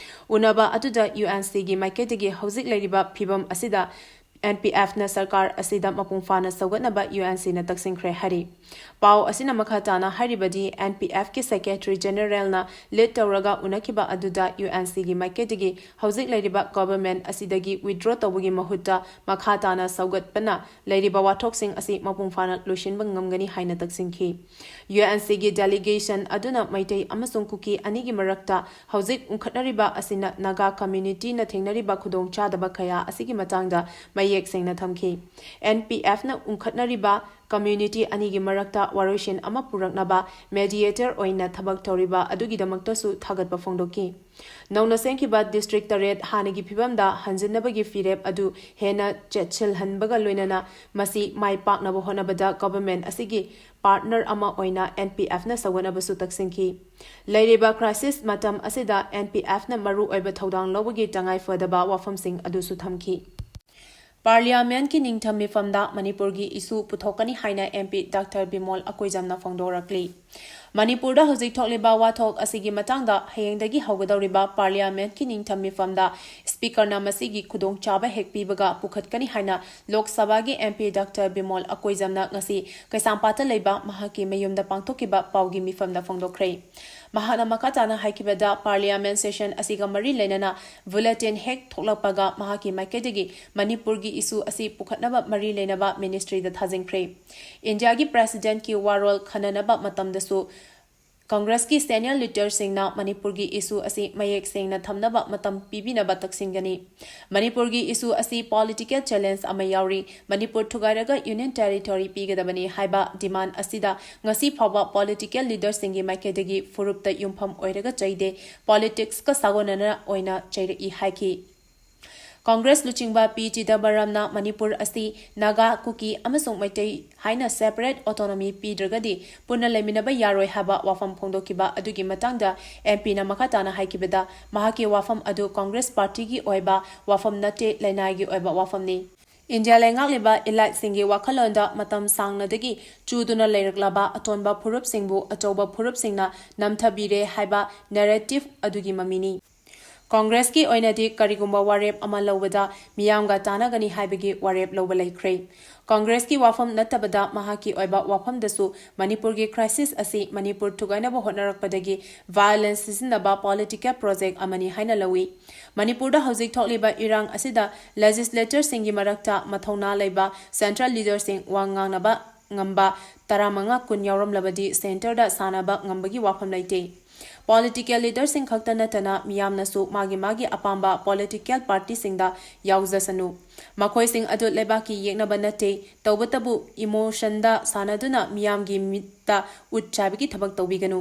ꯎꯅꯕ ꯑꯗꯨꯗ UNCꯒꯤ ꯃꯥꯏꯀꯩꯗꯒꯤ ꯍꯧꯖꯤꯛ ꯂꯩꯔꯤꯕ ꯐꯤꯕꯝ ꯑꯁꯤꯗ NPFꯅ ꯁꯔꯀꯥꯔ ꯑꯁꯤꯗ ꯃꯄꯨꯡ ꯐꯥꯅ ꯁꯧꯒꯠꯅꯕ UNCꯅ ꯇꯛꯁꯤꯟꯈ꯭ꯔꯦ ꯍꯥꯏꯔꯤ꯫ ꯄꯥꯎ ꯑꯁꯤꯅ ꯃꯈꯥ ꯇꯥꯅ ꯍꯥꯏꯔꯤꯕꯗꯤ, NPFꯀꯤ Secretary Generalꯅ lead ꯇꯧꯔꯒ ꯎꯅꯈꯤꯕ ꯑꯗꯨꯗ UNCꯒꯤ ꯃꯥꯏꯀꯩꯗꯒꯤ ꯍꯧꯖꯤꯛ ꯂꯩꯔꯤꯕ government ꯑꯁꯤꯗꯒꯤ withdraw ꯇꯧꯕꯒꯤ ꯃꯍꯨꯠꯇ ꯃꯈꯥ ꯇꯥꯅ ꯁꯧꯒꯠꯄꯅ ꯂꯩꯔꯤꯕ ꯋꯥꯊꯣꯛꯁꯤꯡ ꯑꯁꯤ ꯃꯄꯨꯡ ꯐꯥꯅ ꯂꯣꯏꯁꯤꯟꯕ ꯉꯝꯒꯅꯤ ꯍꯥꯏꯅ ꯇꯛꯁꯤꯟꯈꯤ꯫ UNCꯒꯤ delegation ꯑꯗꯨꯅ ꯃꯩꯇꯩ ꯑꯃꯁꯨꯡ ꯀꯨꯀꯤ ꯑꯅꯤꯒꯤ ꯃꯔꯛꯇ ꯍꯧꯖꯤꯛ ꯎꯪꯈꯠꯅꯔꯤꯕ ꯑꯁꯤꯅ ꯅꯥꯒꯥ communityꯅ ꯊꯦꯡꯅꯔꯤꯕ ꯈꯨꯗꯣꯡꯆꯥꯗꯕ ꯀꯌꯥ ꯑꯁꯤꯒꯤ ꯃꯇꯥꯡꯗ ꯃꯌꯦꯛ ꯁꯦꯡꯅ ꯊꯝꯈꯤ꯫ NPFꯅ ꯎꯪꯈꯠꯅꯔꯤꯕ community ꯑꯅꯤꯒꯤ ꯃꯔꯛꯇ ꯋꯥꯔꯣꯏꯁꯤꯟ ꯑꯃ ꯄꯨꯔꯛꯅꯕ mediator ꯑꯣꯏꯅ ꯊꯕꯛ ꯇꯧꯔꯤꯕ ꯑꯗꯨꯒꯤꯗꯃꯛꯇꯁꯨ ꯊꯥꯒꯠꯄ ꯐꯣꯡꯗꯣꯛꯈꯤ꯫ ꯅꯧꯅ ꯁꯦꯝꯈꯤꯕ district ꯇꯔꯦꯠ ꯍꯥꯟꯅꯒꯤ ꯐꯤꯕꯝꯗ ꯍꯟꯖꯤꯟꯅꯕꯒꯤ ꯐꯤꯔꯦꯞ ꯑꯗꯨ ꯍꯦꯟꯅ ꯆꯦꯠꯁꯤꯜꯍꯟꯕꯒ ꯂꯣꯏꯅꯅ ꯃꯁꯤ ꯃꯥꯏ ꯄꯥꯛꯅꯕ ꯍꯣꯠꯅꯕꯗ government ꯑꯁꯤꯒꯤ partner ꯑꯃ ꯑꯣꯏꯅ NPFꯅ ꯁꯧꯒꯠꯅꯕꯁꯨ ꯇꯛꯁꯤꯟꯈꯤ꯫ ꯂꯩꯔꯤꯕ crisis ꯃꯇꯝ ꯑꯁꯤꯗ NPFꯅ ꯃꯔꯨ ꯑꯣꯏꯕ ꯊꯧꯗꯥꯡ ꯂꯧꯕꯒꯤ ꯇꯉꯥꯏ ꯐꯗꯕ ꯋꯥꯐꯝꯁꯤꯡ ꯑꯗꯨꯁꯨ ꯊꯝꯈꯤ꯫ ꯄꯥꯔꯂꯤꯌꯥꯃꯦꯟꯠꯀꯤ ꯅꯤꯡꯊꯝ ꯃꯤꯐꯝꯗ ꯃꯅꯤꯄꯨꯔꯒꯤ ꯏꯁꯨ ꯄꯨꯊꯣꯛꯀꯅꯤ ꯍꯥꯏꯅ MP Doctor ꯕꯤꯃꯣꯜ ꯑꯀꯣꯏꯖꯝꯅ ꯐꯣꯡꯗꯣꯔꯛꯂꯤ꯫ ꯃꯅꯤꯄꯨꯔꯗ ꯍꯧꯖꯤꯛ ꯊꯣꯛꯂꯤꯕ ꯋꯥꯊꯣꯛ ꯑꯁꯤꯒꯤ ꯃꯇꯥꯡꯗ ꯍꯌꯦꯡꯗꯒꯤ ꯍꯧꯒꯗꯧꯔꯤꯕ ꯄꯥꯔꯂꯤꯌꯥꯃꯦꯟꯠꯀꯤ ꯅꯤꯡꯊꯝ ꯃꯤꯐꯝꯗ Speakerꯅ ꯃꯁꯤꯒꯤ ꯈꯨꯗꯣꯡꯆꯥꯕ ꯍꯦꯛ ꯄꯤꯕꯒ ꯄꯨꯈꯠꯀꯅꯤ ꯍꯥꯏꯅ ꯂꯣꯛ ꯁꯚꯥꯒꯤ MP Doctor ꯕꯤꯃꯣꯜ ꯑꯀꯣꯏꯖꯝꯅ ꯉꯁꯤ ꯀꯩꯁꯥꯝꯄꯥꯠꯇ ꯂꯩꯕ ꯃꯍꯥꯛꯀꯤ ꯃꯌꯨꯝꯗ ꯄꯥꯡꯊꯣꯛꯈꯤꯕ ꯄꯥꯎꯒꯤ ꯃꯤꯐꯝꯗ ꯐꯣꯡꯗꯣꯛꯈ꯭ꯔꯦ꯫ ꯃꯍꯥꯛꯅ ꯃꯈꯥ ꯇꯥꯅ ꯍꯥꯏꯈꯤꯕꯗ, ꯄꯥꯔꯂꯤꯌꯥꯃꯦꯟꯠ ꯁꯦꯁꯟ ꯑꯁꯤꯒ ꯃꯔꯤ ꯂꯩꯅꯅ ꯕꯨꯂꯦꯇꯤꯟ ꯍꯦꯛ ꯊꯣꯛꯂꯛꯄꯒ ꯃꯍꯥꯛꯀꯤ ꯃꯥꯏꯀꯩꯗꯒꯤ ꯃꯅꯤꯄꯨꯔꯒꯤ ꯏꯁꯨ ꯑꯁꯤ ꯄꯨꯈꯠꯅꯕ ꯃꯔꯤ ꯂꯩꯅꯕ ꯃꯤꯅꯤꯁꯇ꯭ꯔꯤꯗ ꯊꯥꯖꯤꯟꯈ꯭ꯔꯦ꯫ ꯏꯟꯗꯤꯌꯥꯒꯤ ꯄ꯭ꯔꯦꯁꯤꯗꯦꯟꯠꯀꯤ ꯋꯥꯔꯣꯜ ꯈꯟꯅꯅꯕ ꯃꯇꯝꯗꯁꯨ ꯀꯪꯒ꯭ꯔꯦꯁꯀꯤ ꯁꯦꯅꯤꯌꯔ ꯂꯤꯗꯔꯁꯤꯡꯅ ꯃꯅꯤꯄꯨꯔꯒꯤ ꯏꯁꯨ ꯑꯁꯤ ꯃꯌꯦꯛ ꯁꯦꯡꯅ ꯊꯝꯅꯕ ꯃꯇꯝ ꯄꯤꯕꯤꯅꯕ ꯇꯛꯁꯤꯟꯒꯅꯤ꯫ ꯃꯅꯤꯄꯨꯔꯒꯤ ꯏꯁꯨ ꯑꯁꯤ ꯄꯣꯂꯤꯇꯤꯀꯦꯜ ꯆꯦꯂꯦꯟꯖ ꯑꯃ ꯌꯥꯎꯔꯤ꯫ ꯃꯅꯤꯄꯨꯔ ꯊꯨꯒꯥꯏꯔꯒ ꯌꯨꯅꯤꯌꯟ ꯇꯦꯔꯤꯇꯣꯔꯤ ꯄꯤꯒꯗꯕꯅꯤ ꯍꯥꯏꯕ ꯗꯤꯃꯥꯟꯗ ꯑꯁꯤꯗ ꯉꯁꯤ ꯐꯥꯎꯕ ꯄꯣꯂꯤꯇꯤꯀꯦꯜ ꯂꯤꯗꯔꯁꯤꯡꯒꯤ ꯃꯥꯏꯀꯩꯗꯒꯤ ꯐꯨꯔꯨꯞꯇ ꯌꯨꯝꯐꯝ ꯑꯣꯏꯔꯒ ꯆꯩꯗꯦ, ꯄꯣꯂꯤꯇꯤꯛꯁꯀ ꯁꯥꯒꯣꯟꯅꯅ ꯑꯣꯏꯅ ꯆꯩꯔꯛꯏ ꯍꯥꯏꯈꯤ꯫ ꯀꯪꯒ꯭ꯔꯦꯁ ꯂꯨꯆꯤꯡꯕ ꯄꯤ ꯆꯤꯗꯝꯕꯔꯝꯅ ꯃꯅꯤꯄꯨꯔ ꯑꯁꯤ ꯅꯥꯒꯥ, ꯀꯨꯀꯤ ꯑꯃꯁꯨꯡ ꯃꯩꯇꯩ ꯍꯥꯏꯅ separate autonomy ꯄꯤꯗ꯭ꯔꯒꯗꯤ ꯄꯨꯟꯅ ꯂꯩꯃꯤꯟꯅꯕ ꯌꯥꯔꯣꯏ ꯍꯥꯏꯕ ꯋꯥꯐꯝ ꯐꯣꯡꯗꯣꯛꯈꯤꯕ ꯑꯗꯨꯒꯤ ꯃꯇꯥꯡꯗ MPꯅ ꯃꯈꯥ ꯇꯥꯅ ꯍꯥꯏꯈꯤꯕꯗ, ꯃꯍꯥꯛꯀꯤ ꯋꯥꯐꯝ ꯑꯗꯨ ꯀꯪꯒ꯭ꯔꯦꯁ ꯄꯥꯔꯇꯤꯒꯤ ꯑꯣꯏꯕ ꯋꯥꯐꯝ ꯅꯠꯇꯦ, ꯂꯅꯥꯏꯒꯤ ꯑꯣꯏꯕ ꯋꯥꯐꯝꯅꯤ꯫ ꯏꯟꯗꯤꯌꯥ ꯂꯩꯉꯥꯛꯂꯤꯕ eliteꯁꯤꯡꯒꯤ ꯋꯥꯈꯜꯂꯣꯟꯗ ꯃꯇꯝ ꯁꯥꯡꯅꯗꯒꯤ ꯆꯨꯗꯨꯅ ꯂꯩꯔꯛꯂꯕ ꯑꯇꯣꯟꯕ ꯐꯨꯔꯨꯞꯁꯤꯡꯕꯨ ꯑꯆꯧꯕ ꯐꯨꯔꯨꯞꯁꯤꯡꯅ ꯅꯝꯊꯕꯤꯔꯦ ꯍꯥꯏꯕ narrative ꯑꯗꯨꯒꯤ ꯃꯃꯤꯅꯤ꯫ ꯀꯪꯒ꯭ꯔꯦꯁꯀꯤ ꯑꯣꯏꯅꯗꯤ ꯀꯔꯤꯒꯨꯝꯕ ꯋꯥꯔꯦꯞ ꯑꯃ ꯂꯧꯕꯗ ꯃꯤꯌꯥꯝꯒ ꯇꯥꯟꯅꯒꯅꯤ ꯍꯥꯏꯕꯒꯤ ꯋꯥꯔꯦꯞ ꯂꯧꯕ ꯂꯩꯈ꯭ꯔꯦ꯫ ꯀꯪꯒ꯭ꯔꯦꯁꯀꯤ ꯋꯥꯐꯝ ꯅꯠꯇꯕꯗ ꯃꯍꯥꯛꯀꯤ ꯑꯣꯏꯕ ꯋꯥꯐꯝꯗꯁꯨ ꯃꯅꯤꯄꯨꯔꯒꯤ crisis ꯑꯁꯤ ꯃꯅꯤꯄꯨꯔ ꯊꯨꯒꯥꯏꯅꯕ ꯍꯣꯠꯅꯔꯛꯄꯗꯒꯤ violence ꯁꯤꯖꯤꯟꯅꯕ political project ꯑꯃꯅꯤ ꯍꯥꯏꯅ ꯂꯧꯏ꯫ ꯃꯅꯤꯄꯨꯔꯗ ꯍꯧꯖꯤꯛ ꯊꯣꯛꯂꯤꯕ ꯏꯔꯥꯡ ꯑꯁꯤꯗ legislatorꯁꯤꯡꯒꯤ ꯃꯔꯛꯇ ꯃꯊꯧꯅꯥ ꯂꯩꯕ central leaderꯁꯤꯡ ꯋꯥ ꯉꯥꯡꯅꯕ ꯉꯝꯕ ꯇꯔꯥꯃꯉꯥ ꯀꯨꯟ ꯌꯥꯎꯔꯝꯂꯕꯗꯤ centreꯗ ꯁꯥꯟꯅꯕ ꯉꯝꯕꯒꯤ ꯋꯥꯐꯝ ꯂꯩꯇꯦ꯫ Political leaderꯁꯤꯡ ꯈꯛꯇ ꯅꯠꯇꯅ ꯃꯤꯌꯥꯝꯅꯁꯨ ꯃꯥꯒꯤ ꯃꯥꯒꯤ ꯑꯄꯥꯝꯕ political partyꯁꯤꯡꯗ ꯌꯥꯎꯖꯁꯅꯨ꯫ ꯃꯈꯣꯏꯁꯤꯡ ꯑꯗꯨ ꯂꯩꯕꯥꯛꯀꯤ ꯌꯦꯛꯅꯕ ꯅꯠꯇꯦ, ꯇꯧꯕꯇꯕꯨ emotionꯗ ꯁꯥꯟꯅꯗꯨꯅ ꯃꯤꯌꯥꯝꯒꯤ ꯃꯤꯠꯇ ꯎꯠ ꯆꯥꯏꯕꯒꯤ ꯊꯕꯛ ꯇꯧꯕꯤꯒꯅꯨ꯫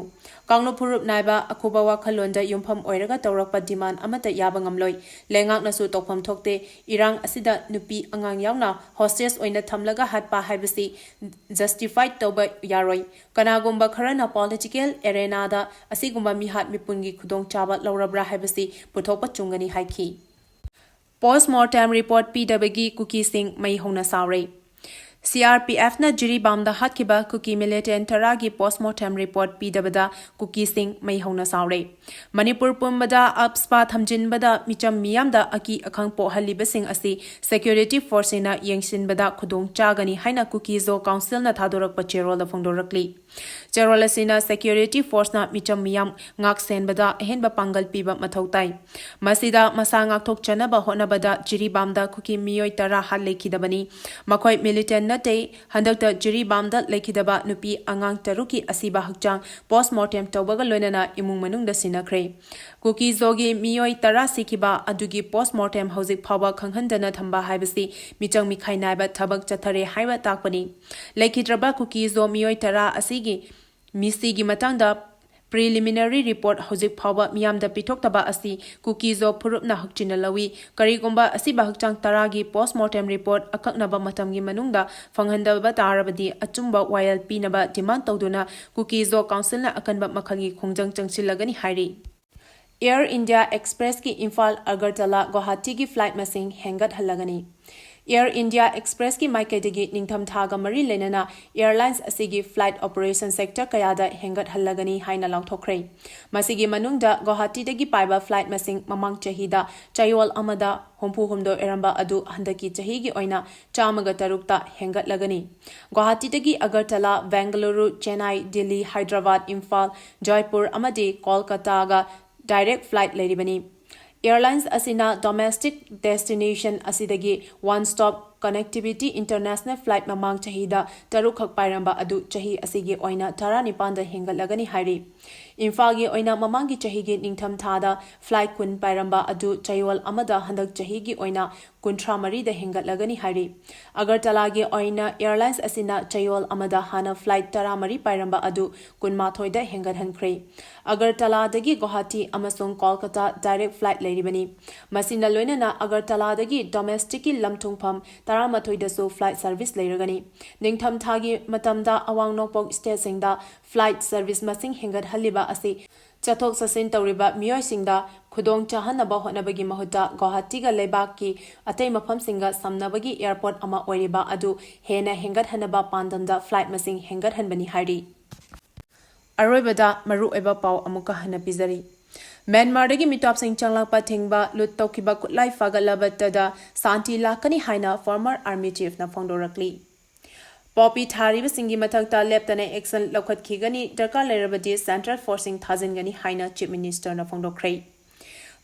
ꯀꯥꯡꯂꯨꯞ ꯐꯨꯔꯨꯞ ꯅꯥꯏꯕ ꯑꯈꯨꯕ ꯋꯥꯈꯜꯂꯣꯟꯗ ꯌꯨꯝꯐꯝ ꯑꯣꯏꯔꯒ ꯇꯧꯔꯛꯄ demand ꯑꯃꯠꯇ ꯌꯥꯕ ꯉꯝꯂꯣꯏ꯫ ꯂꯩꯉꯥꯛꯅꯁꯨ ꯇꯧꯐꯝ ꯊꯣꯛꯇꯦ꯫ ꯏꯔꯥꯡ ꯑꯁꯤꯗ ꯅꯨꯄꯤ ꯑꯉꯥꯡ ꯌꯥꯎꯅ hostage ꯑꯣꯏꯅ ꯊꯝꯂꯒ ꯍꯥꯠꯄ ꯍꯥꯏꯕꯁꯤ justify ꯇꯧꯕ ꯌꯥꯔꯣꯏ꯫ ꯀꯅꯥꯒꯨꯝꯕ ꯈꯔꯅ political arenaꯗ ꯑꯁꯤꯒꯨꯝꯕ ꯃꯤꯍꯥꯠ ꯃꯤꯄꯨꯟꯒꯤ ꯈꯨꯗꯣꯡꯆꯥꯕ ꯂꯧꯔꯕ꯭ꯔꯥ ꯍꯥꯏꯕꯁꯤ ꯄꯨꯊꯣꯛꯄ ꯆꯨꯝꯒꯅꯤ ꯍꯥꯏꯈꯤ꯫ Post mortem report ꯄꯤꯗꯕꯒꯤ ꯀꯨꯀꯤꯁꯤꯡ ꯃꯩ ꯍꯧꯅ ꯁꯥꯎꯔꯦ꯫ ꯁꯤ ꯑꯥꯔ ꯄꯤ ꯑꯦꯐꯅ ꯖꯤꯔꯤꯕꯥꯝꯗ ꯍꯥꯠꯈꯤꯕ ꯀꯨꯀꯤ militant ꯇꯔꯥꯒꯤ post mortem report ꯄꯤꯗꯕꯗ ꯀꯨꯀꯤꯁꯤꯡ ꯃꯩ ꯍꯧꯅ ꯁꯥꯎꯔꯦ꯫ ꯃꯅꯤꯄꯨꯔ ꯄꯨꯝꯕꯗ ꯑꯞꯁꯄꯥ ꯊꯝꯖꯤꯟꯕꯗ ꯃꯤꯆꯝ ꯃꯤꯌꯥꯝꯗ ꯑꯀꯤ ꯑꯈꯪ ꯄꯣꯛꯍꯜꯂꯤꯕꯁꯤꯡ ꯑꯁꯤ security forceꯁꯤꯡꯅ ꯌꯦꯡꯁꯤꯟꯕꯗ ꯈꯨꯗꯣꯡ ꯆꯥꯒꯅꯤ ꯍꯥꯏꯅ ꯀꯨꯀꯤ ꯖꯣ ꯀꯥꯎꯟꯁꯤꯜꯅ ꯊꯥꯗꯣꯔꯛꯄ ꯆꯦꯔꯣꯜꯗ ꯐꯣꯡꯗꯣꯔꯛꯂꯤ꯫ ꯆꯦꯔꯣꯜ ꯑꯁꯤꯅ security forceꯅ ꯃꯤꯆꯝ ꯃꯤꯌꯥꯝ ꯉꯥꯛ ꯁꯦꯟꯕꯗ ꯑꯍꯦꯟꯕ ꯄꯥꯡꯒꯜ ꯄꯤꯕ ꯃꯊꯧ ꯇꯥꯏ꯫ ꯃꯁꯤꯗ ꯃꯁꯥ ꯉꯥꯛꯊꯣꯛꯆꯅꯕ ꯍꯣꯠꯅꯕꯗ ꯖꯤꯔꯤꯕꯥꯝꯗ ꯀꯨꯀꯤ ꯃꯤꯑꯣꯏ ꯇꯔꯥ ꯍꯥꯠ ꯂꯩꯈꯤꯗꯕꯅꯤ꯫ ꯃꯈꯣꯏ militant ꯅꯠꯇꯦ꯫ ꯍꯟꯗꯛꯇ ꯖꯤꯔꯤꯕꯥꯝꯗ ꯂꯩꯈꯤꯗꯕ ꯅꯨꯄꯤ ꯑꯉꯥꯡ ꯇꯔꯨꯛꯀꯤ ꯑꯁꯤꯕ ꯍꯛꯆꯥꯡ post mortem ꯇꯧꯕꯒ ꯂꯣꯏꯅꯅ ꯏꯃꯨꯡ ꯃꯅꯨꯡꯗ ꯁꯤꯟꯅꯈ꯭ꯔꯦ꯫ ꯀꯨꯀꯤ ꯖꯣꯒꯤ ꯃꯤꯑꯣꯏ ꯇꯔꯥ ꯁꯤꯈꯤꯕ ꯑꯗꯨꯒꯤ post mortem ꯍꯧꯖꯤꯛ ꯐꯥꯎꯕ ꯈꯪꯍꯟꯗꯅ ꯊꯝꯕ ꯍꯥꯏꯕꯁꯤ ꯃꯤꯆꯪ ꯃꯤꯈꯥꯏ ꯅꯥꯏꯕ ꯊꯕꯛ ꯆꯠꯊꯔꯦ ꯍꯥꯏꯕ ꯇꯥꯛꯄꯅꯤ꯫ ꯂꯩꯈꯤꯗ꯭ꯔꯕ ꯀꯨꯀꯤ ꯖꯣ ꯃꯤꯑꯣꯏ ꯇꯔꯥ ꯑꯁꯤꯒꯤ ꯃꯤꯁꯤꯒꯤ ꯃꯇꯥꯡꯗ preliminary report ꯍꯧꯖꯤꯛ ꯐꯥꯎꯕ ꯃꯤꯌꯥꯝꯗ ꯄꯤꯊꯣꯛꯇꯕ ꯑꯁꯤ ꯀꯨꯀꯤ ꯖꯣ ꯐꯨꯔꯨꯞꯅ ꯍꯛꯆꯤꯟꯅ ꯂꯧꯏ꯫ ꯀꯔꯤꯒꯨꯝꯕ ꯑꯁꯤꯕ ꯍꯛꯆꯥꯡ ꯇꯔꯥꯒꯤ post mortem report ꯑꯀꯛꯅꯕ ꯃꯇꯝꯒꯤ ꯃꯅꯨꯡꯗ ꯐꯪꯍꯟꯗꯕ ꯇꯥꯔꯕꯗꯤ ꯑꯆꯨꯝꯕ ꯋꯥꯌꯦꯜ ꯄꯤꯅꯕ demand ꯇꯧꯗꯨꯅ ꯀꯨꯀꯤ ꯖꯣ ꯀꯥꯎꯟꯁꯤꯜꯅ ꯑꯀꯟꯕ ꯃꯈꯜꯒꯤ ꯈꯣꯡꯖꯪ ꯆꯪꯁꯤꯜꯂꯒꯅꯤ ꯍꯥꯏꯔꯤ꯫ Air India Expressꯀꯤ Imphal Agartala ꯒꯨꯋꯥꯍꯥꯇꯤꯒꯤ flight ꯃꯁꯤꯡ ꯍꯦꯟꯒꯠꯍꯜꯂꯒꯅꯤ꯫ Air India Expressꯀꯤ ꯃꯥꯏꯀꯩꯗꯒꯤ ꯅꯤꯡꯊꯝꯊꯥꯒ ꯃꯔꯤ ꯂꯩꯅꯅ airlines ꯑꯁꯤꯒꯤ flight operation sector ꯀꯌꯥꯗ ꯍꯦꯟꯒꯠꯍꯜꯂꯒꯅꯤ ꯍꯥꯏꯅ ꯂꯥꯎꯊꯣꯛꯈ꯭ꯔꯦ꯫ ꯃꯁꯤꯒꯤ ꯃꯅꯨꯡꯗ ꯒꯨꯋꯥꯍꯥꯇꯤꯗꯒꯤ ꯄꯥꯏꯕ flight ꯃꯁꯤꯡ ꯃꯃꯥꯡ ꯆꯍꯤꯗ ꯆꯌꯣꯜ ꯑꯃꯗ ꯍꯨꯝꯐꯨ ꯍꯨꯝꯗꯣꯏ ꯑꯣꯏꯔꯝꯕ ꯑꯗꯨ ꯍꯟꯗꯛꯀꯤ ꯆꯍꯤꯒꯤ ꯑꯣꯏꯅ ꯆꯥꯝꯃꯒ ꯇꯔꯨꯛꯇ ꯍꯦꯟꯒꯠꯂꯒꯅꯤ꯫ ꯒꯨꯋꯥꯍꯥꯇꯤꯗꯒꯤ ꯑꯒꯔꯇꯂꯥ, ꯕꯦꯡꯒꯂꯨꯔꯨ, ꯆꯦꯟꯅꯥꯏ, ꯗꯤꯜꯂꯤ, ꯍꯥꯏꯗ꯭ꯔꯕꯥꯗ, ꯏꯝꯐꯥꯜ, ꯖꯣꯏꯄꯨꯔ ꯑꯃꯗꯤ ꯀꯣꯜꯀꯇꯥꯒ direct flight ꯂꯩꯔꯤꯕꯅꯤ꯫ Airlines ꯑꯁꯤꯅ domestic destination ꯑꯁꯤꯗꯒꯤ one stop connectivity international flight ꯃꯃꯥꯡ ꯆꯍꯤꯗ ꯇꯔꯨꯛꯈꯛ ꯄꯥꯏꯔꯝꯕ ꯑꯗꯨ ꯆꯍꯤ ꯑꯁꯤꯒꯤ ꯑꯣꯏꯅ ꯇꯔꯥꯅꯤꯄꯥꯟꯗ ꯍꯦꯟꯒꯠꯂꯒꯅꯤ ꯍꯥꯏꯔꯤ꯫ ꯏꯝꯐꯥꯜꯒꯤ ꯑꯣꯏꯅ ꯃꯃꯥꯡꯒꯤ ꯆꯍꯤꯒꯤ ꯅꯤꯡꯊꯝꯊꯥꯗ flight ꯀꯨꯟ ꯄꯥꯏꯔꯝꯕ ꯑꯗꯨ ꯆꯌꯣꯜ ꯑꯃꯗ ꯍꯟꯗꯛ ꯆꯍꯤꯒꯤ ꯑꯣꯏꯅ ꯀꯨꯟꯊ꯭ꯔꯥ ꯃꯔꯤꯗ ꯍꯦꯟꯒꯠꯂꯒꯅꯤ ꯍꯥꯏꯔꯤ꯫ ꯑꯒꯔꯇꯂꯥꯒꯤ ꯑꯣꯏꯅ airlines ꯑꯁꯤꯅ ꯆꯌꯣꯜ ꯑꯃꯗ ꯍꯥꯟꯅ flight ꯇꯔꯥꯃꯔꯤ ꯄꯥꯏꯔꯝꯕ ꯑꯗꯨ ꯀꯨꯟꯃꯥꯊꯣꯏꯗ ꯍꯦꯟꯒꯠꯍꯟꯈ꯭ꯔꯦ꯫ ꯑꯒꯔꯇꯂꯥꯗꯒꯤ ꯒꯨꯋꯥꯍꯥꯇꯤ ꯑꯃꯁꯨꯡ ꯀꯣꯜꯀꯇꯥ direct flight ꯂꯩꯔꯤꯕꯅꯤ꯫ ꯃꯁꯤꯅ ꯂꯣꯏꯅꯅ ꯑꯒꯔꯇꯂꯥꯗꯒꯤ domesticꯀꯤ ꯂꯝꯊꯨꯡꯐꯝ ꯇꯔꯥꯃꯥꯊꯣꯏꯗꯁꯨ flight service ꯂꯩꯔꯒꯅꯤ꯫ ꯅꯤꯡꯊꯝꯊꯥꯒꯤ ꯃꯇꯝꯗ ꯑꯋꯥꯡ ꯅꯣꯡꯄꯣꯛ stateꯁꯤꯡꯗ flight service ꯃꯁꯤꯡ ꯍꯦꯟꯒꯠꯍꯜꯂꯤꯕ ꯑꯁꯤ ꯆꯠꯊꯣꯛ ꯆꯠꯁꯤꯟ ꯇꯧꯔꯤꯕ ꯃꯤꯑꯣꯏꯁꯤꯡꯗ ꯈꯨꯗꯣꯡ ꯆꯥꯍꯟꯅꯕ ꯍꯣꯠꯅꯕꯒꯤ ꯃꯍꯨꯠꯇ ꯒꯨꯋꯥꯍꯥꯇꯤꯒ ꯂꯩꯕꯥꯛꯀꯤ ꯑꯇꯩ ꯃꯐꯝꯁꯤꯡꯒ ꯁꯝꯅꯕꯒꯤ ꯑꯦꯌꯔꯄꯣꯔꯠ ꯑꯃ ꯑꯣꯏꯔꯤꯕ ꯑꯗꯨ ꯍꯦꯟꯅ ꯍꯦꯟꯒꯠꯍꯟꯅꯕ ꯄꯥꯟꯗꯝꯗ ꯐ꯭ꯂꯥꯏꯠ ꯃꯁꯤꯡ ꯍꯦꯟꯒꯠꯍꯟꯕꯅꯤ ꯍꯥꯏꯔꯤ꯫ ꯑꯔꯣꯏꯕꯗ ꯃꯔꯨꯑꯣꯏꯕ ꯄꯥꯎ ꯑꯃꯨꯛꯀ ꯍꯟꯅ ꯄꯤꯖꯔꯤ꯫ ꯃ꯭ꯌꯥꯟꯃꯥꯔꯗꯒꯤ ꯃꯤꯇꯣꯞꯁꯤꯡ ꯆꯪꯂꯛꯄ ꯊꯤꯡꯕ, ꯂꯨꯠ ꯇꯧꯈꯤꯕ ꯈꯨꯠꯂꯥꯏ ꯐꯥꯒꯠꯂꯕꯗ ꯁꯥꯟꯇꯤ ꯂꯥꯛꯀꯅꯤ ꯍꯥꯏꯅ former army chiefꯅ ꯐꯣꯡꯗꯣꯔꯛꯂꯤ꯫ ꯄꯣꯄꯤ ꯊꯥꯔꯤꯕꯁꯤꯡꯒꯤ ꯃꯊꯛꯇ ꯂꯦꯞꯇꯅ action ꯂꯧꯈꯠꯈꯤꯒꯅꯤ, ꯗꯔꯀꯥꯔ ꯂꯩꯔꯕꯗꯤ central forceꯁꯤꯡ ꯊꯥꯖꯤꯟꯒꯅꯤ ꯍꯥꯏꯅ Chief Ministerꯅ ꯐꯣꯡꯗꯣꯛꯈ꯭ꯔꯦ꯫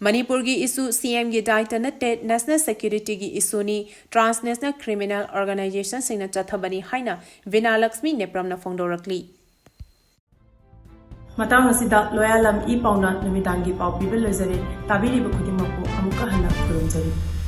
ꯃꯅꯤꯄꯨꯔꯒꯤ issue CMꯒꯤ ꯗꯥꯏꯇ ꯅꯠꯇꯦ, national securityꯒꯤ issueꯅꯤ, transnational criminal organizationꯁꯤꯡꯅ ꯆꯠꯊꯕꯅꯤ ꯍꯥꯏꯅ ꯕꯤꯅꯥ ꯂꯛꯁꯃꯤ ꯅꯦꯄ꯭ꯔꯝꯅ ꯐꯣꯡꯗꯣꯔꯛꯂꯤ꯫ ꯃꯇꯥꯡ ꯑꯁꯤꯗ ꯂꯣꯌꯥꯂꯝ ꯏ ꯄꯥꯎꯅ ꯅꯨꯃꯤꯗꯥꯡꯒꯤ ꯄꯥꯎ ꯄꯤꯕ ꯂꯣꯏꯖꯔꯦ꯫ ꯇꯥꯕꯤꯔꯤꯕ ꯈꯨꯗꯤꯡꯃꯛꯄꯨ ꯑꯃꯨꯛꯀ ꯍꯟꯅ ꯈꯨꯔꯨꯝꯖꯔꯤ꯫